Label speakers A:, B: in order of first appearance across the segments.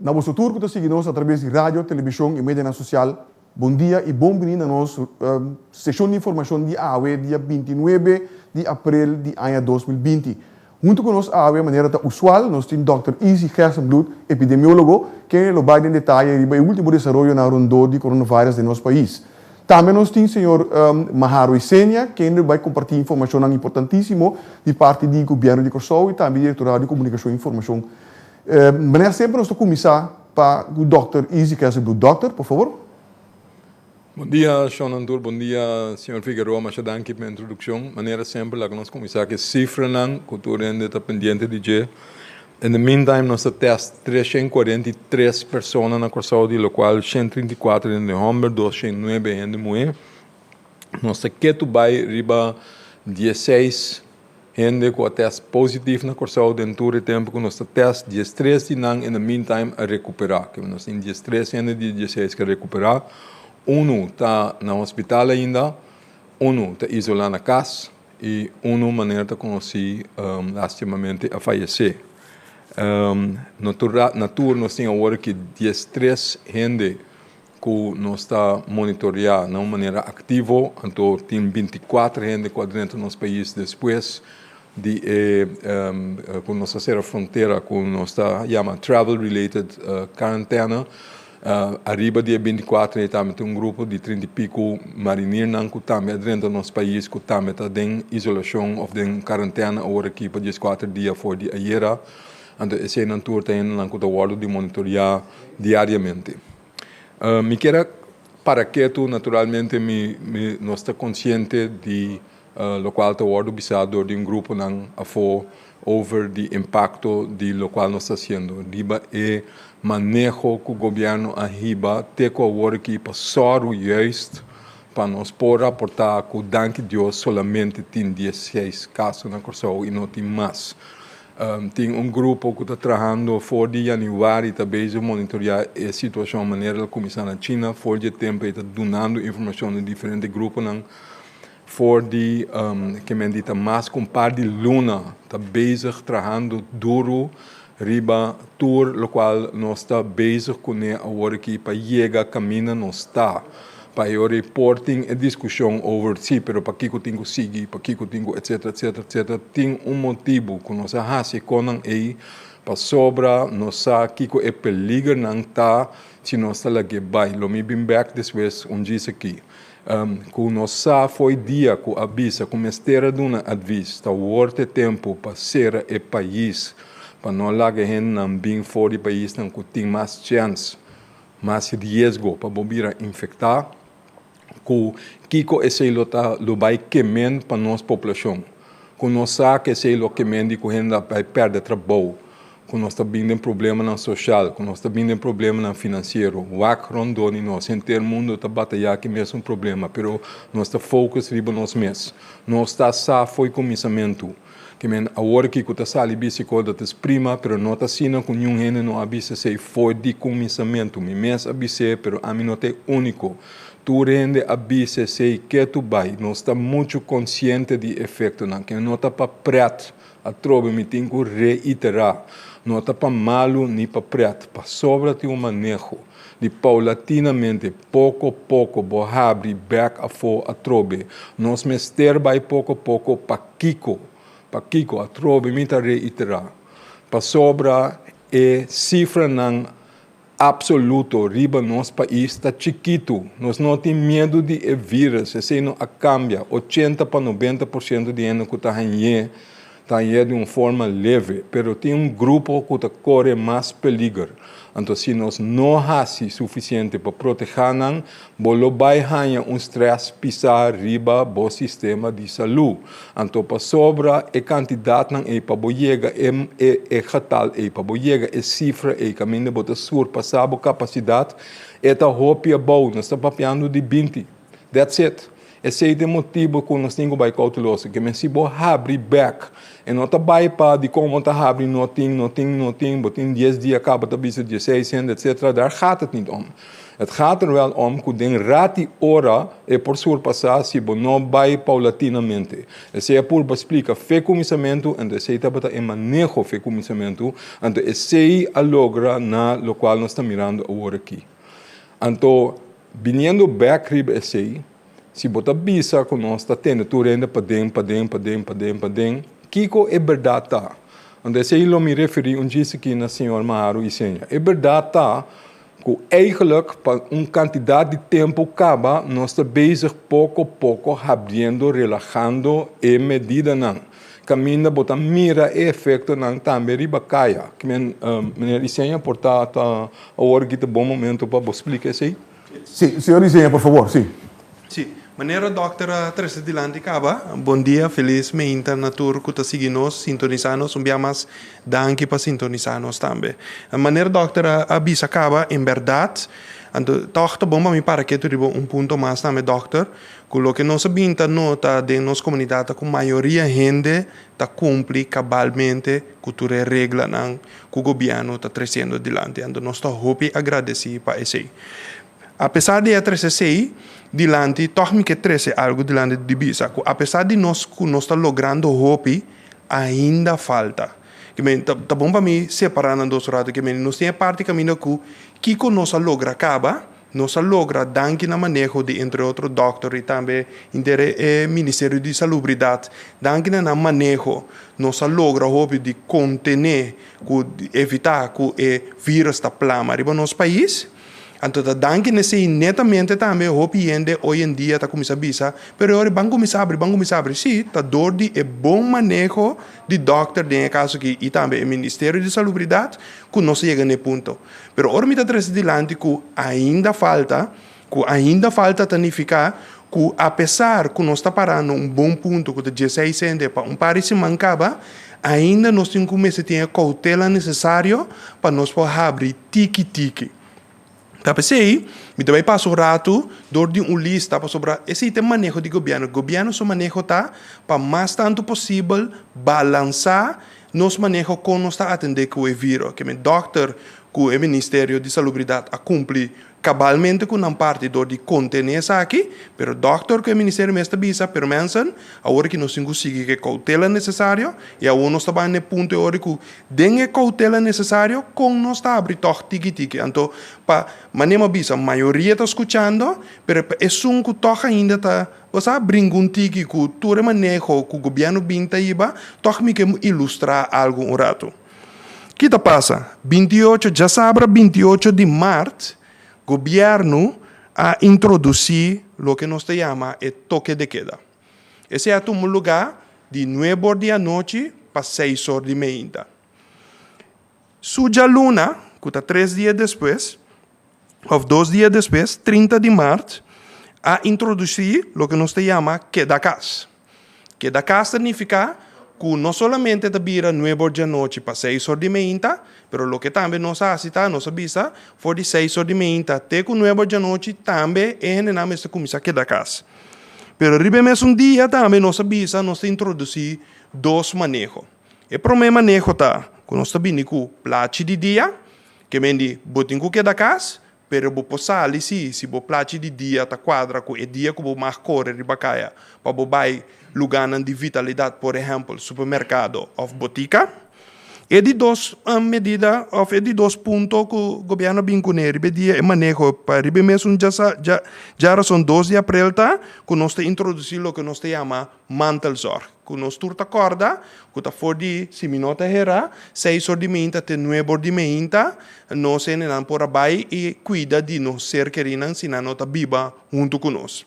A: Na boso tur ku ta sigui nos atraves di radio, televishon i medianan sosial, bon dia i bon bini na nos seshon di informashon di awe dia 29 di aprel di aña 2020. Huntu ku nos awe, manera ta usual, nos tin Dòkter Izzy Gerstenbluth, epidemiólogo, kende lo bai den detaye riba e último desaroyonan rondó di coronavirus den nos pais. Tambe nos tin señor Maharo Isenia, kende lo bai kompartí informashonnan importantísimo di parti di Gobièrnu di Kòrsou i tambe Direktorado di Komunikashon i Informashon. Manera semper nos ta kuminsá pa ku Dòkter Izzy Gerstenbluth. Dòkter, por favor.
B: Bon dia, Shon Antur. Bon dia, señor Figueroa. Masha danki pa e introdukshon. Manera semper, laga nos kuminsá ku e sifranan ku tur hende ta pendiente di dje. In the meantime, nos ta tèst 343 persona na Kòrsou, di lokual 134 hende hòmber, 209 hende muhé. Nos ta ketu bai riba 16 hende ku a tèst positif na Kòrsou den tur e tempu ku nos ta tèst. 13 di nan in the meantime a rekuperá. Ke nos tin 13 hende di e 16 ku a rekuperá. Unu ta na hospital ainda, unu ta isolá na kas i unu manera ta konosí lastimamente a fayesé. Na tur nos tin awor aki 13 hende ku nos ta monitoreá na un manera aktivo, anto tin 24 hende ku a drenta nos pais despues di e ku nos a sera frontera ku nos ta yama travel related karantena. Ariba di e 24 ei tambe tin un grupo di 30 i piku marinirnan ku tambe a drenta nos pais ku tambe ta den isolashon òf den karantena awor aki pa 14 dia for di ayera. Anto eseinan tur ta hendenan ku ta wòrdu di monitoreá diariamente. Mi kier a para ketu, naturalmente mi mi nos ta konsiente di lokual ta wòrdu bisá dor di un gruponan afó over di impakto di lokual nos ta hasiendo riba e maneho ku gobièrnu a hiba te ku awor aki pa sòru juist pa nos por raportá ku danki Dios solamente tin 16 kaso na Kòrsou i no tin mas. Tin un grupo ku ta trahando for di yanüari ta bezig monitoreá e situashon manera el kuminsá na China. For di e tempu ei ta dunando informashon na diferente gruponan. For di ke men di ta mas ku un par di luna ta bezig trahando duru riba tur lokual nos ta bezig kuné aworakí pa yega kaminda nos ta. Pa e ora ei por tin e diskushon over si, pero pakiko tin ku sigui, pakiko tin ku etcetera etcetera etcetera. Tin un motibu ku nos a hasi e konan ei pasobra nos sa kiko e peligernan ta si nos ta lag'é bai. Lo mi bin bèk despues un djis aki. Ku nos sa fo'i dia ku a bisa ku mester a duna advis ta wòrdu e tempu pa sera e pais pa no laga hendenan bin for di paisnan ku tin mas chèns, mas riesgo pa bo bira infektá, ku kiko esei lo ta lo bai kemen pa nos poblashon. Ku nos sa ku esei lo kemen di ku hende a bai pèrdè trabou, ku nos ta bin den problemanan soshal, ku nos ta bin den problemanan finansiero. Wak rondó di nos, henter mundu ta batayá ku e mesun problema, pero nos ta focus riba nos mes. Nos ta sa fo'i kuminsamentu. Ke men awor aki ku ta sali bisa e kos dat is prima, pero no ta asina ku niun hende no a bisa esei for di kuminsamentu. Mi mes a bis'é, pero ami no ta e úniko. Tur hende a bisa esei ketu bai. Nos ta muchu konsiente di e efektonan. Ke no ta pa prèt atrobe, mi tin ku reiterá, no ta pa malu ni pa prèt, pasobra tin un maneho di paulatinamente, poko poko bo habri bèk afó atrobe. Nos mester bai poko poko pakiko? Pakiko? Atrobe mi ta reiterá, pasobra e sifranan absoluto riba nos pais ta chikitu. Nos no tin miedu di e virus, esei no a kambia. 80 pa 90% di hende ku ta hañ'é, ta hañ'é di un forma leve, pero tin un grupo ku ta kore mas peliger. Anto si nos no hasi sufisiente pa protehá nan, bo lo bai haña un strès pisá riba bo sistema di salú. Anto pasobra e kantidatnan ei pa bo yega e e getal ei, pa bo yega e sifra ei kaminda bo ta surpasá bo kapasidat, e ta hopi abou. Nos ta papiando di 20. That's it. Esei ta e motibu ku nos tin ku bai kouteloso. Ke men si bo habri bèk, e no ta bai pa dikon bo ta habri no tin, no tin, no tin, bo tin 10 dia kaba ta bisa 16 hende etcetera, daar gaat het niet om. Het gaat er wel om ku den rat'i ora e por surpasá si bo no bai paulatinamente. Esei a purba splika fe kuminsamentu, anto esei tabata e maneho fe kuminsamentu, anto esei a logra na lokual nos ta mirando awor aki. Anto, biniendo bèk riba esei, si bo ta bisa ku nos ta tende tur hende paden, paden, paden, paden, paden, kiko e bèrdat ta? Anto esei lo mi referí un djis aki na señor Maharu Isenia. E bèrdat ta ku eigenlijk pa un kantidat di tempu kaba nos ta bezig poko poko habriendo, relahando e medidanan. Kaminda bo ta mira e efektonan tambe riba kaya. Kimen, meneer Isenia, por ta ta awor aki ta bon momento pa bo splika esei?
A: Sí, señor Isenia, por favor, sí.
C: Sí, manera dòkter a trese dilanti kaba, bon dia, felis meinta na tur ku ta sigui nos, sintonisá nos, un bia mas danki pa sintonisá nos tambe. Manera dòkter a bisa kaba, en bèrdat, anto tòg ta bon pa mi para ketu riba un punto mas tambe dòkter, ku loke nos a bin ta nota den nos komunidat ta ku mayoria hende ta kumpli kabalmente ku tur e reglanan ku gobièrnu ta tresiendo dilanti. Anto nos ta hopi agradesí pa esei. Apesar di e trese esei dilanti, tòg mi ke trese algu dilanti di bisa ku apesar di nos ku nos ta logrando hopi, ainda falta. Ke men ta ta bon pa mi separá nan dos ratu. Ke men nos tin e parti kaminda ku kiko nos a logra kaba, nos a logra danki na maneho di entre otro dòkter i tambe henter e Ministerio di Salubridat, danki na nan maneho nos a logra hopi di kontené ku evitá ku e vírus ta plama riba nos pais. Anto ta danki na esei netamente tambe hopi hende hoy en dia ta kuminsá bisa, pero e ora ban kuminsá abri, ban kuminsá abri. Sí, ta dor di e bon maneho di dòkter den e kaso aki i tambe e Ministerio di Salubridat ku nos a yega na e punto. Pero ora mi ta trese dilanti ku ainda falta, ku ainda falta ta nifiká ku apesar ku nos ta pará na un bon punto ku ta dieseis hende pa un par di siman kaba, ainda nos tin ku mester tin e koutela nesesario pa nos por habri tiki tiki. Ta p'esei mi ta bai pasa un ratu dor di un lista pasobra esei ta e maneho di gobièrnu. Gobièrnu su maneho ta pa mas tantu posibel balansá nos maneho kon nos ta atendé ku e viro. Ke men dòkter ku e Ministerio di Salubridat a kumpli Cabalmente cu nan parti dor di contene esaki, pero dokter cu e ministerio mes ta bisa, pero mensen, awor ki nos tin cu sigui cu e cautela necesario, y awor nos ta bay na e punto e ora cu den e cautela necesario con nos ta abri tog tiki tiki. Anto, pa manera mi a bisa, mayoria ta scuchando, pero pa esun cu tog ainda ta, bo sa, bringa un tiki cu tur e maneho cu gobierno bin ta hiba, tog mi ke ilustra algo un rato. Ki ta pasa? 28, djasabra 28 di mart, gobièrnu a introdusí loke nos ta yama e toke de keda. Esei a tuma lugá di nuebe or di anochi pa seis or di meinta. Su djaluna, ku ta tres dia despues, òf dos dia despues, 30 di mart, a introdusí loke nos ta yama keda kas. Keda kas ta nifiká ku no solamente ta bira nuebe or djanochi pa seis or di meinta, pero loke tambe nos a hasi ta, nos a bisa for di seis or di meinta te ku nuebe or djanochi tambe e hendenan mester kuminsá keda kas. Pero riba e mesun dia tambe nos a bisa nos ta introdusí dos maneho. E promé maneho ta ku nos ta bini ku plachi di dia, ke men di bo tin ku keda kas, Pero bo por sali si, si bo plachi di dia ta kuadra ku e dia ku bo mag kore riba kaya pa bo bai lugánan di vitalidat, por ehèmpel supermerkado òf botika. E di dos medida òf e di dos punto ku gobièrnu a bin kuné riba e dia e maneho pa riba e mesun djarason dos di aprel ta ku nos ta introdusí loke nos ta yama Mantelzorg, ku nos tur ta kòrda ku ta for di, si mi no ta herá, seis or di meinta te nuebe or di meinta, nos hendenan por a bai i kuida di nos ser kerinan si nan no ta biba huntu ku nos.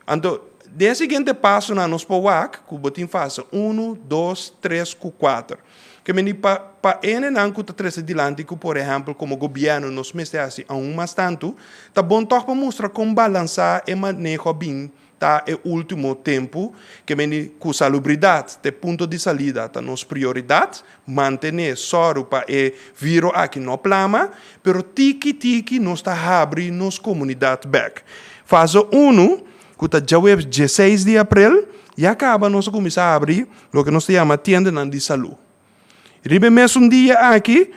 C: Anto, den e siguiente pasonan nos por wak ku bo tin fase unu, dos, tres ku kuater. Ke meni pa pa e hendenan ku ta trese dilanti ku por ehèmpel komo gobièrnu nos mester hasi aun mas tantu, ta bon tòg pa mustra kon balansá e maneho a bin Ta e ultimo tempu ke bini ku salubridat te punto di salida ta nos prioridat, mantené sòru pa e viro aki no plama, pero tiki tiki nos ta habri nos komunidat bèk. Fase unu, ku ta djaweps dieseis di aprel, ya kaba nos a kuminsá habri loke nos ta yama tiendanan di salú. Riba e mesun dia aki,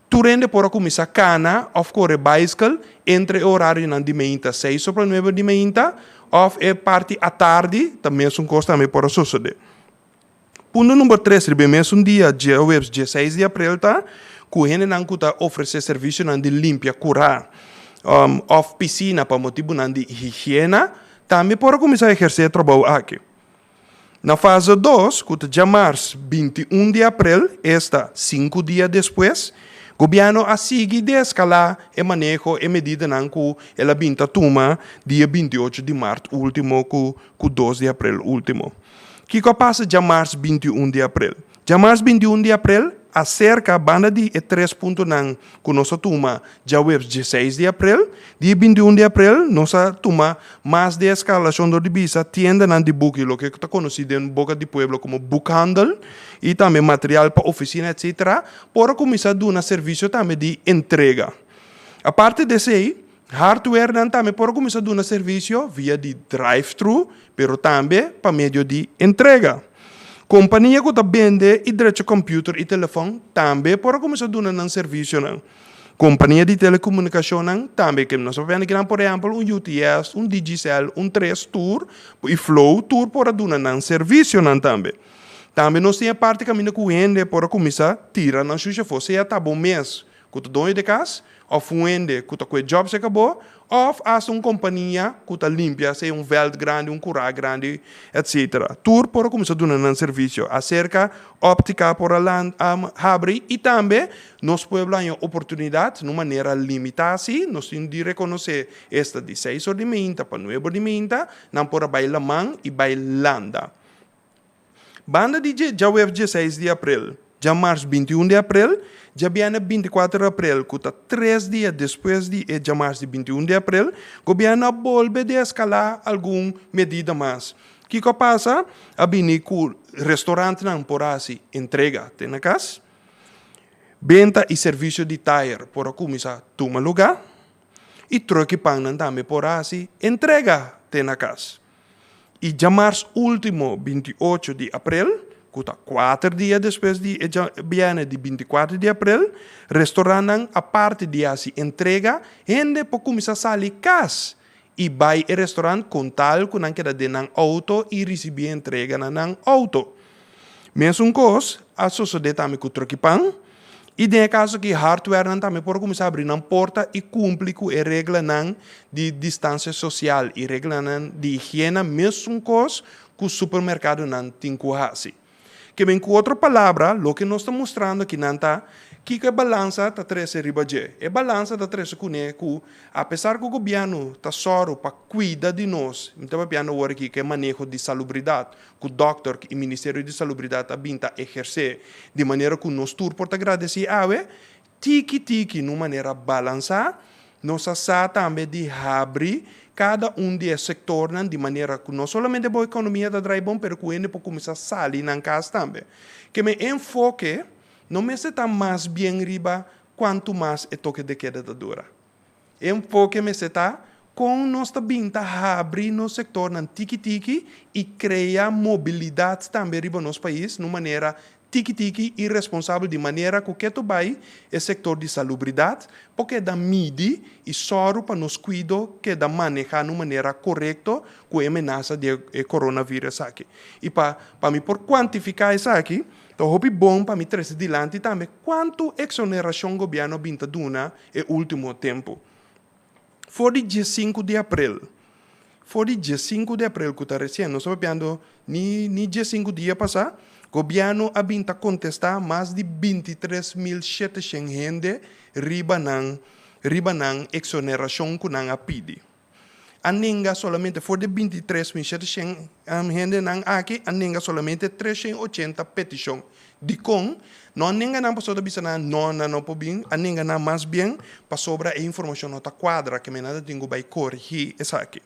C: Tur hende por a kuminsá kana òf kore baiskel entre e orarionan di meinta seis o pa nuebe di meinta òf e parti atardi ta mesun kos tambe por a sosodé. Punto number tres riba e mesun dia djaweps dieseis di aprel ta ku hendenan ku ta ofresé servisionan di limpia kurá òf pisina pa motibunan di higiena tambe por a kuminsá ehersé e trabou aki. Na fase dos, ku ta djamars 21 di aprel, esta sinku dia despues, gobièrnu a sigui deeskalá e maneho, e medidanan ku el a bin ta tuma dia 28 di mart último ku ku dos di aprel último. Kiko a pasa djamars 21 di aprel? Djamars 21 di aprel, aserka banda di e tres puntonan ku nos a tuma djaweps 16 di aprel, dia 21 di aprel nos a tuma mas deeskalashon dor di bisa tiendanan di buki, loke ta konosí den boka di pueblo komo boekhandel, i tambe material pa ofisina etsetera, por a kuminsá duna servisio tambe di entrega. Aparte di esei, hardwarenan tambe por a kuminsá duna servisio via di drive-thru, pero tambe pa medio di entrega. Kompania ku ta bende i drecha kòmpiuter i telefòn tambe por a kuminsá duna nan servisionan. Kompania di telekomunikashonnan tambe ke nos a papia kinan por ehèmpel un UTS, un Digicel, un Tres tur i Flow tur por a duna nan servisionan tambe. Tambe nos tin e parti kaminda ku hende por a kuminsá tira nan shusha afó, sea ta bo mes ku ta doño di kas, òf un hende ku ta kue jòb serka bo, òf asta un kompania ku ta limpia, sea un vèlt grandi, un kurá grandi, etsetera. Tur por a kuminsá duna nan servisio. Aserka óptika por a habri i tambe nos pueblo a haña oportunidat, na un manera limitá sí, nos tin di rekonosé, esta di seis or di meinta pa nuebe or di meinta, nan por a bai laman i bai landa. Banda di dje djaweps 16 di aprel, djamars 21 di aprel, djabièrnè 24 di aprel ku ta tres dia despues di e djamars di 21 di aprel, gobièrnu a bolbe deeskalá algun medida mas. Kiko a pasa? A bini ku restorantnan por hasi entrega te na kas, benta i servisio di tayer por a kuminsá tuma lugá i tròk i pannan tambe por hasi entrega te na kas. I djamars último 28 di aprel, ku ta kuater dia despues di e bièrnè di 24 di aprel, restorantnan aparte di hasi entrega, hende por kuminsá sali kas i bai e restorant kon tal ku nan keda den nan outo i risibí e entrega na nan outo. Mesun kos a sosodé tambe ku Trokipan i den e kaso aki hardwarenan tambe por a kuminsá abri nan porta i kumpli ku e reglanan di distansia sosial i reglanan di higiena mesun kos ku supermerkadonan tin ku hasi. Ke men ku otro palabra loke nos ta mustrando akinan ta kiko e balansa ta trese riba dje. E balansa ta trese kuné ku apesar ku gobièrnu ta sòru pa kuida di nos, mi ta papiando awor aki ku e maneho di salubridat, ku dòkter i Ministerio di Salubridat a bin ta ehersé di manera ku nos tur por ta gradesí awe, tiki tiki na un manera balansá, nos a sa tambe di habri kada un di e sektornan di manera ku no solamente bo ekonomia ta drai bon pero ku hende por kuminsá sali nan kas tambe. Ke men enfoke no mester ta mas bien riba kuantu mas e toke de keda ta dura. E enfoke mester ta kon nos ta bin ta habri nos sektornan tiki tiki i krea mobilidat tambe riba nos pais na un manera tiki tiki i responsabel di manera ku ketu bai e sektor di salubridat por keda midi i sòru pa nos kuido keda manehá na un manera korekto ku e menasa di e coronavirus aki. I pa pa mi por kuantifiká esaki ta hopi bon pa mi trese dilanti tambe kuantu eksonerashon gobièrnu a bin ta duna e último tempu. For di 15 di aprel, for di 15 di aprel ku ta resien, nos ta papiando ni ni 15 dia pasá, gobièrnu a bin ta kontestá mas di 23,700 hende riba nan riba nan eksonerashon ku nan a pidi. A nenga solamente for di 23,700 hendenan aki a nenga solamente 380 petishon. Dikon? No a nenga nan pasobra ta bisa nan no, nan no por bin, a nenga nan mas bien pasobra e informashon no ta kuadra, ke men nan ta tin ku bai korigí esaki.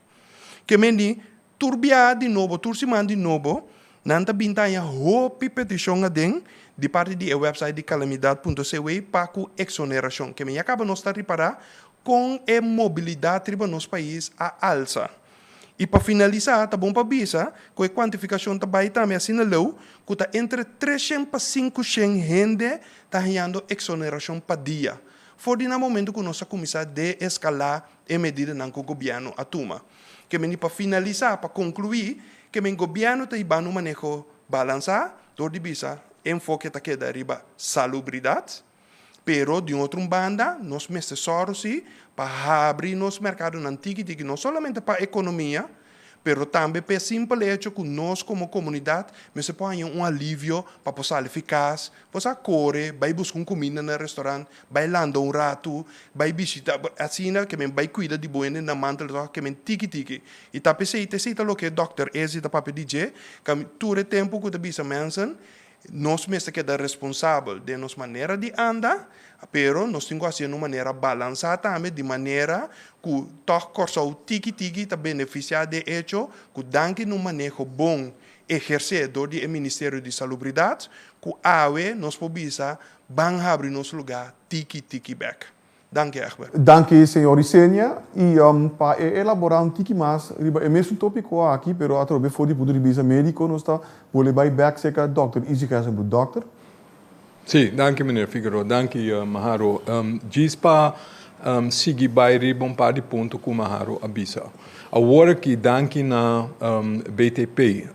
C: Ke men di, tur bia di nobo, tur siman di nobo, nan ta bin ta haña hopi petishon aden di parti di e website di calamidad punto cw pa ku eksonerashon. Ke men ya kaba nos ta ripará kon e mobilidat riba nos pais a alsa. I pa finalisá, ta bon pa bisa ku e kuantifikashon ta bai tambe asina leu ku ta entre 300 pa 500 hende ta hañando eksonerashon pa dia, for di na momentu ku nos a kuminsá deeskalá e medidanan ku gobièrnu a tuma. Ke men di pa finalisá, pa konkluí, ke men gobièrnu ta hiba un maneho balansá dor di bisa enfoke ta keda riba salubridat, Pero di un otro un banda nos mester sòru si pa habri nos merkadonan tiki tiki, no solamente pa ekonomia, pero tambe p'e simpel hecho ku nos komo komunidat mester por haña un alivio pa por sali fi kas, por sa kore bai buska un kuminda na restaurant, bai landa un ratu, bai bishita, asina ke men bai kuida di bo hende na mantel tòg ke men tiki tiki. I ta p'esei, ta esei ta loke dòkter Ezi ta papia di dje, tur e tempu ku ta bisa mensen, Nos mester keda responsabel den nos manera di anda, pero nos tin ku hasié na un manera balansá tambe, di manera ku tòg Kòrsou tiki tiki ta benefisiá di e echo ku danki na un maneho bon ehersé dor di e Ministerio di Salubridat, ku awe nos por bisa ban habri nos lugá tiki tiki bèk. Danki Egbert.
A: Danki señor Isenia y pa e elabora un tiki mas riba e mesun topico aki pero atrobe for di punto di bista medico nos ta bolbe bay bek cerca Dòkter Izzy Gerstenbluth. Dòkter.
B: Sí, danki meneer Figueroa, danki Maharo. Djis pa sigui bay riba un par di punto cu Maharo a bisa. Awor aki danki na BTP,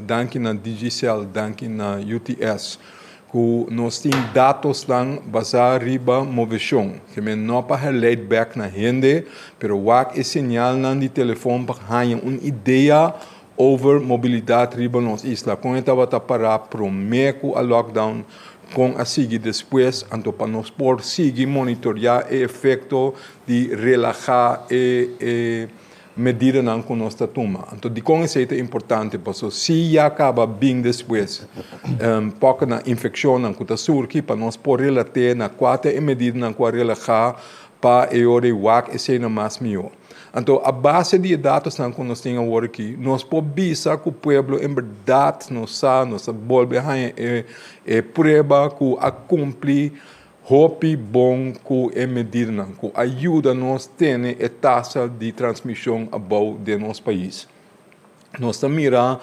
B: danki na Digicel, danki na UTS, Ku nos tin datosnan basá riba moveshon. Ke men no pa herleid bèk na hende, pero wak e señalnan di telefòn pa haña un idea over mobilidat riba nos isla. Kon e tabata pará promé ku a lockdown, kon a sigui despues, anto pa nos por sigui monitoriá e efekto di relahá e medidanan ku nos ta tuma. Anto dikon esei ta importante? Paso si ya kaba bin despues pòko na infekshonnan ku ta surgi pa nos por relat'é na kua ta e medidanan ku a relahá pa e ora ei wak eseinan mas mihó. Anto a base di e datosnan ku nos tin awor aki nos por bisa ku pueblo en bèrdat nos sa, nos a bolbe haña e prueba ku a kumpli Hopi bon ku e medidanan ku a yuda nos tene e tasa di transmishon abou den nos pais. Nos ta mira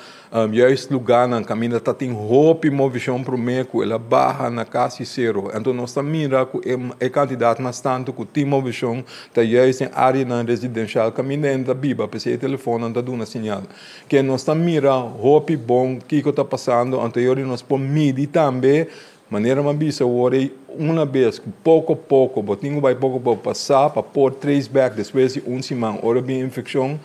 B: juist lugánan kaminda ta tin hopi movishon promé ku el a baha na kasi sero. Anto nos ta mira ku e kantidat mas tantu ku tin movishon ta juist den áreanan residenshal kaminda hende ta biba, p'esei e telefonnan ta duna siñal. Ke nos ta mira hopi bon kiko ta pasando, anto e ora nos por midi tambe Manera mi a bisa awor ei, una bes ku poko poko bo tin ku bai poko poko pa sa pa por trace back despues di un siman ora bin infekshon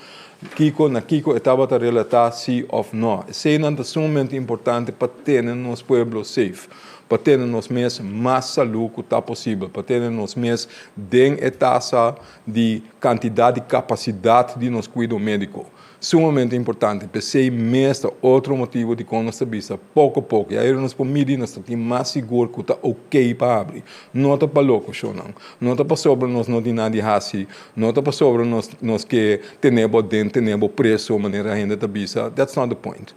B: kiko na kiko e tabata relatá si òf nò. Eseinan ta sumamente importante pa tene nos pueblo safe, pa tene nos mes mas salú ku ta posibel, pa tene nos mes den e tasa di kantidat di kapasidat di nos kuido médiko. Sumamente importante, p'esei mes ta otro motibu dikon nos ta bisa poko poko. Ya nos por midi, nos ta tin mas sigur ku ta okey pa habri. No ta pa loko shownan, no ta pasobra nos no tin nada di hasi, no ta pasobra nos nos ke tene bo aden, tene bo preso manera hende ta bisa, that's not the point.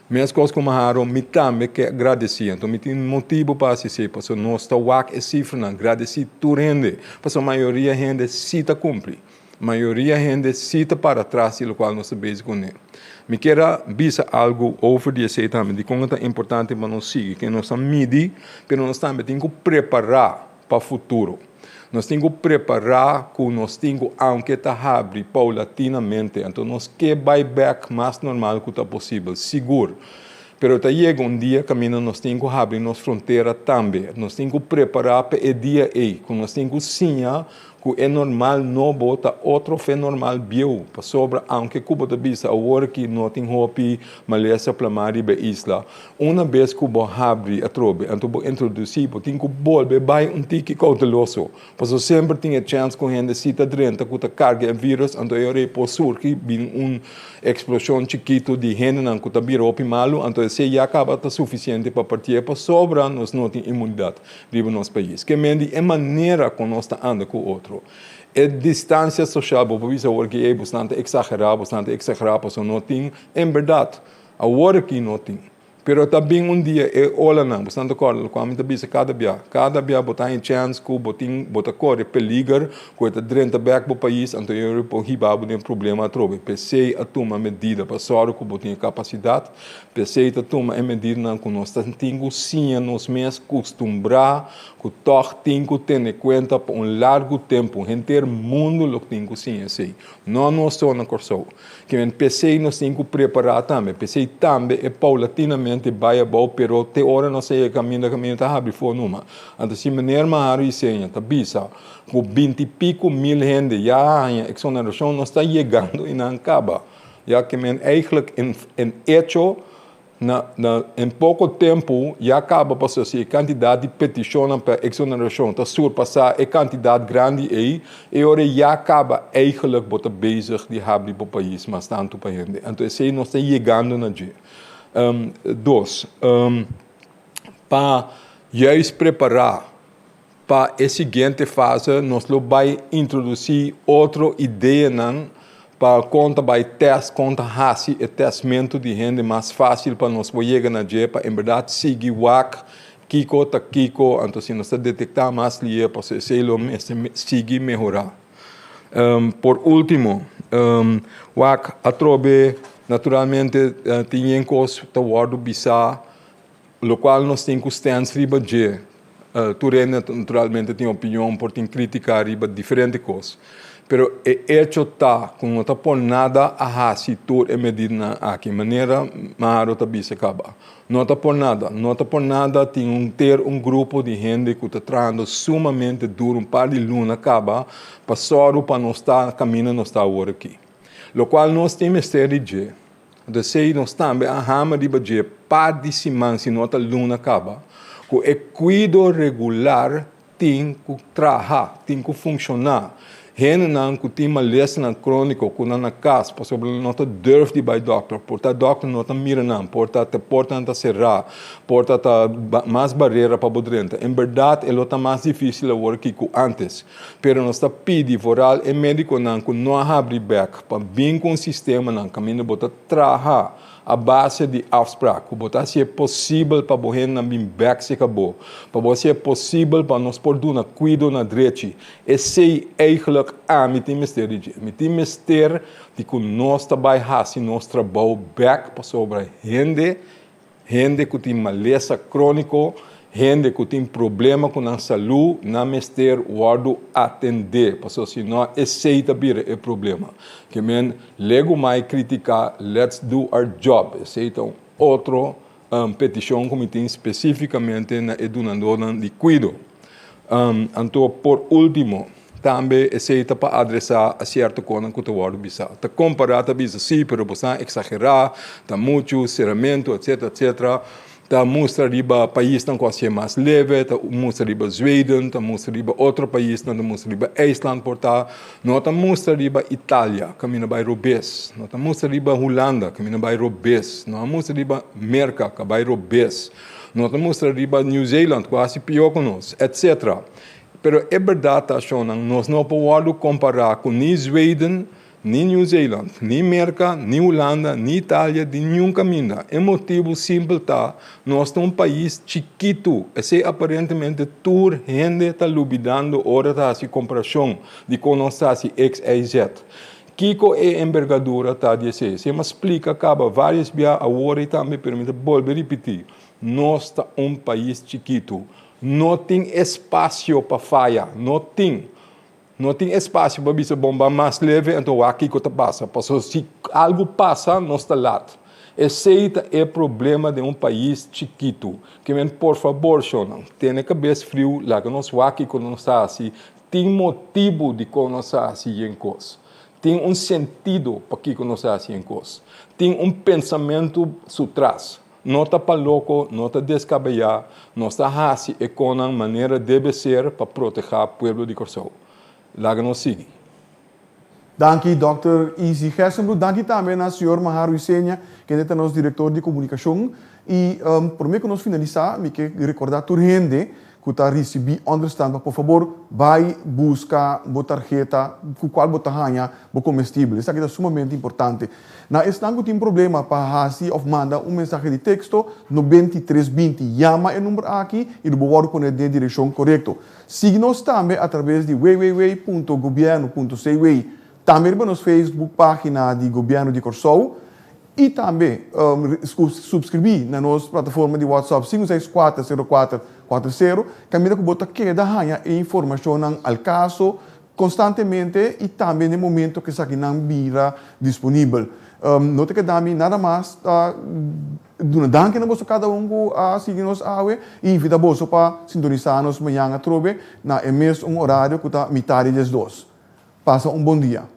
B: Meskos ku Maharo, mi tambe ke gradesí, anto mi tin motibu pa hasi esei, pasobra nos ta wak e sifranan, gradesí tur hende, pasobra mayoria hende sí ta kumpli. Mayoria hende sí ta para tras di lokual nos ta bezig kuné. Mi kier a bisa algu over di esei tambe, dikon e ta importante pa nos sigui, ke nos ta midi, pero nos tambe tin ku prepará pa futuro. Nos tin ku prepará ku nos tin ku aunke ta habri paulatinamente, anto nos ke bai bèk mas normal ku ta posibel, sigur. Pero ta yega un dia kaminda nos tin ku habri nos frontera tambe. Nos tin ku prepará pa e dia ei, ku nos tin ku siña Ku e normal nobo ta otro fe normal bieu, pasobra aunke ku bo ta bisa awor ki no tin hopi malesa plamá riba e isla, una bes ku bo habri atrobe anto bo introdusí bo tin ku bolbe bai un tiki kouteloso, pasobra semper tin e chèns ku hende si ta drenta ku ta karga e vírus anto e ora ei por surgi bin un eksploshon chikitu di hendenan ku ta bira hopi malu anto esei ya kaba ta sufisiente pa partié pasobra nos no tin imunidat. Riba nos pais. Ke men di e manera kon nos ta anda ku otro. E distansia sosial, bo por bisa awor ki ey bosnan ta eksagerá, bosnan ta eksagerá pasobra no tin. En bèrdat, awor aki no tin. Pero ta bin un dia e olanan, bo ta kòrda lokual mi ta bisa kada bia, kada bia bo ta haña chèns ku bo tin bo ta kore peliger ku e ta drenta bèk bo pais anto e por hiba bo den problema atrobe. P'esei a tuma medida pa sòru ku bo tin e kapasidat, p'esei ta tuma e medidanan ku nos ta tin ku siña nos mes kustumbrá ku tòg tin ku tene kuenta pa un largu tempu. Henter mundu lo tin ku siña esei, no nos so na Kòrsou. Ke men p'esei nos tin ku prepará tambe. P'esei tambe e paulatinamente bai abou, pero te ora nos a yega kaminda, kaminda ta habri for numa. Anto si meneer Maharu Isenia ta bisa ku binti piku mil hende ya a haña eksonerashon, nos ta yegando i nan kaba. Ya ke men eigentlik en echo Na na en poko tempu ya kaba pasobra si e kantidat di petishonnan pa eksonerashon ta surpasá e kantidat grandi ei, e ora ya kaba eigentlik bo ta bezig di habri bo pais mas tantu pa hende. Anto esei nos ta yegando na dje. Dos, pa juist prepará pa e siguiente fase nos lo bai introdusí otro ideanan pa kon ta bai tèst, kon ta hasi e tèstmentu di hende mas fásil pa nos por yega na dje pa en bèrdat sigui wak kiko ta kiko, anto si nos ta detektá mas lihe pasobra esei lo mester sigui mehorá. Por último, wak atrobe naturalmente tin yen kos ta wòrdu bisá. Lokual nos tin ku stèns riba dje. Tur hende naturalmente tin opinion, por tin krítika riba diferente kos. Pero e echo ta ku no ta por nada a hasi tur e medidanan aki, manera Maharo ta bisa kaba. No ta por nada. No ta por nada tin un ter un grupo di hende ku ta trahando sumamente duru un par di luna kaba pa sòru pa nos ta kaminda nos ta awor aki. Lokual nos tin mester di dje. Anto esei nos tambe a hama riba dje par di siman, si no ta luna kaba, ku e kuido regular tin ku traha, tin ku funshoná. Hendenan ku tin malesanan króniko ku nan na kas pasobra nan no ta durf di bai dòkter, por ta dòkter no ta mira nan, por ta te portanan ta será, por ta ta mas barera pa bo drenta. En bèrdat e lo ta mas difísil awor aki ku ántes. Pero nos ta pidi vooral e médikonan ku no a habri bèk pa bin ku un sistemanan kaminda bo ta traha a base di afsprak, ku bo ta hasi e posibel pa bo hendenan bin bèk serka bo, pa bo hasi e posibel pa nos por duna kuido na drechi. Esei eigentlik ami tin mester di dje. Mi tin mester di ku nos ta bai hasi nos trabou bèk pasobra hende Hende ku tin malesa króniko, hende ku tin problema ku nan salú, nan mester wòrdu atendé, pasobra si no esei ta bira e problema. Ke men legu mai kritiká, let's do our job. Esei ta un otro petishon ku mi tin spesífikamente na e dunadónan di kuido. Anto por último, tambe esei ta pa adresá a sierto konan ku ta wòrdu bisá. Ta kompará, ta bisa sí, pero bo sa eksagerá, ta muchu, seramentu, etsetera, etsetera. Ta mustra riba paisnan ku a hasié mas leve, ta mustra riba Zweden, ta mustra riba otro paisnan, ta mustra riba IJsland por ta. No ta mustra riba Italia, kaminda bai robes. No ta mustra riba Hulanda, kaminda bai robes. No a mustra riba Merka, ka bai robes. No ta mustra riba New Zealand ku a hasi pió ku nos, etc. Pero e bèrdat ta, shonnan, nos no por wòrdu kompará ku ni Zweden, ni New Zealand, ni Merka, ni Hulanda, ni Italia, di niun kaminda. E motibu simpel ta, nos ta un pais chikitu. Esei aparentemente tur hende ta lubidando ora ta hasi komparashon di kon nos ta hasi X, Y, Z. Kiko e embergadura ta di esei? Esei m'a splika kaba vários bia awor i tambe, pero mi ta bolbe ripití, Nos ta un pais chikitu. No tin espasio pa faya. No tin. No tin espasio pa bisa bon ban mas leve anto wak kiko ta pasa. Pasobra si algu pasa nos ta lat. Esei ta e problema den un pais chikitu. Ke men por fabor shownan, tene kabes friu, laga nos wak kiko nos ta hasi. Tin motibu dikon nos a hasi yen kos. Tin un sentido pakiko nos a hasi yen kos. Tin un pensamentu su tras. No ta pa loko, no ta deskabeyá, nos ta hasi e konan manera debe ser pa protehá pueblo di Kòrsou. Laga nos sigui.
A: Danki Dòkter Izzy Gerstenbluth. Danki tambe na señor Mahar Ruisenia, kende ta nos direktor di komunikashon. I promé ku nos finalisá, mi ke rekordá tur hende. ku ta risibí ònderstant pa por fabor bai buska bo tarheta ku kual bo ta haña bo komestibel. Esaki ta sumamente importante. Na esnan ku tin problema pa hasi òf manda un mensahe di teksto, 93 20 yama e number aki i lo bo wòrdu pone den e direkshon korekto. Sigui nos tambe atraves di www.gobièrnu.cw, tambe riba nos Facebook página di Gobièrnu di Kòrsou i tambe supskribí na nos plataforma di WhatsApp 564 04 40 kaminda ku bo ta keda haña e informashonnan al kaso konstantemente i tambe na e momento ku esakinan bira disponibel. No ta keda mi nada mas ta duna danki na boso kada un ku a sigui nos awe i invita boso pa sintonisá nos mañan atrobe na e mes un orario ku ta mitad di diesdos. Pasa un bon dia.